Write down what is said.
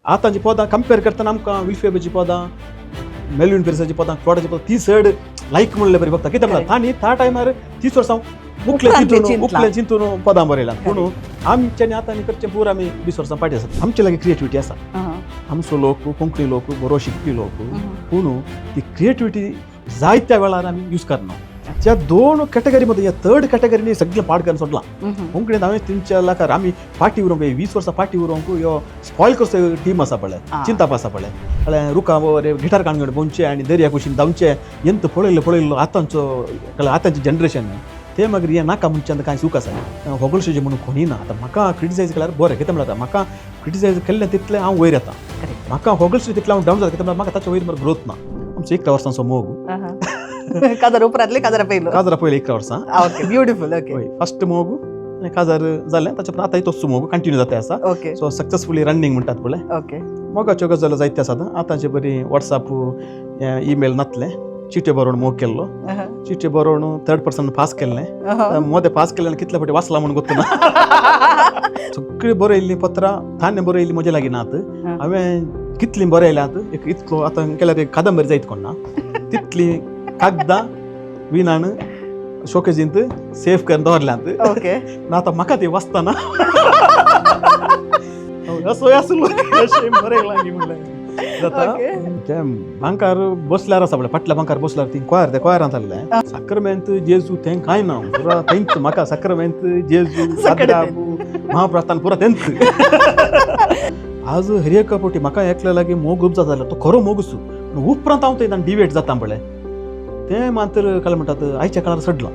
आतांची पदां कंपेर करतना आमकां विल्फेबाची पदां, मेलविन पेरिसाची पदां, क्लॉडाची पदां ती चड लायक म्हणले बरी बघता. कितें म्हणटा, तांणी त्या टायमार 30 वर्सां मुखले उपरांत चिंतून चिंतलां. उपले चिंतून पदां बरयलां. पूण आमच्यानी आतां आमी करचें पूर आमी 20 वर्सां फाटीं आसात. आमचे लागीं क्रिएटिविटी आसा. आमचो लोक, कोंकणी लोक बरो शिकपी लोक, पूण ती क्रिएटिविटी जायत्या वेळार आमी यूज करना. त्या दोन कॅटेगरी मध्ये ह्या थर्ड कॅटेगरीनी सगळें पाड करून सोडलां. कोंकणींत हांवें तुमच्या लाखार आमी फाटी उरोंक, 20 वर्सां फाटी उरोंक ह्यो स्पॉयल करचो टीम आसा पळय, चिंताप आसा पळय. कळ्ळें, रुखा बरे गिटार काण घेवन भोंवचें आनी दर्या कुशीन धांवचें, एंत पळयल्लो पळयल्लो आतांचो, कळ्ळें, आतांचें जनरेशन ते मागीर हें नाका म्हणच्यान कांय चूक आसा. होगळशें म्हणून कोणी ना. आतां म्हाका क्रिटिसायज केल्यार बरें, कितें म्हणल्यार म्हाका क्रिटिसायज केल्लें तितलें हांव वयर येता, म्हाका होगळशें तितलें हांव डावन जाता. कितें म्हणल्यार म्हाका ताच्या वयर मरे ग्रोथ ना. आमचो 11 वर्सांचो मोग. काजार उपरांतले, काजारा पयलो? काजरा पयलीं 11 वर्सां. Okay, beautiful, okay. हय, फर्स्ट मोग आनी काजार जालें ताच्या उपरांत आतांय तोच मोग कंटिन्यू जाता आसा. सो सक्सेसफुली रनिंग म्हणटात पळय. मोगाच्यो गजालो जायत्यो आसात. आतांचे बरी वॉट्सॅप, ईमेल नातलें, चिट्यो बरोवन मोग केल्लो. चिट्यो बरोवन थर्ड पर्सन पास केल्लें. मोदें पास केल्लें, कितले फावटी वाचलां म्हूण गोत्त ना. सगळीं बरयल्लीं पत्रां ताणें बरयल्लीं म्हजे लागीं नात. हांवें कितलीं बरयल्यांत, एक इतलो आतां केल्यार एक कादंबरी जायत कोण ना तितलीं कागदां विनान शोकेजींत सेफ करून दवरल्यांत. ना आतां म्हाका ती वाचतना असोय आसलो अशें बरयलां गी म्हणलें जाता. ते बांकार बसल्यार आसा पळय, फाटल्या बांकार बसल्यार ती कोयर, ते कोयरांत जाल्लें. साक्रमेंत जेजू तें कांय ना, पुरा तेंच म्हाका साक्रमेंत जेजू सगळें. आदाबू महाप्रास्थान पुरा तेंच. आज हर एका फावटी म्हाका एकल्या लागीं मोग उपजा जाल्यार तो खरो मोगूच, पूण उपरांत हांव थंय डिवेट जाता पळय, तें मात्र काय म्हणटात आयच्या काळार सडलां.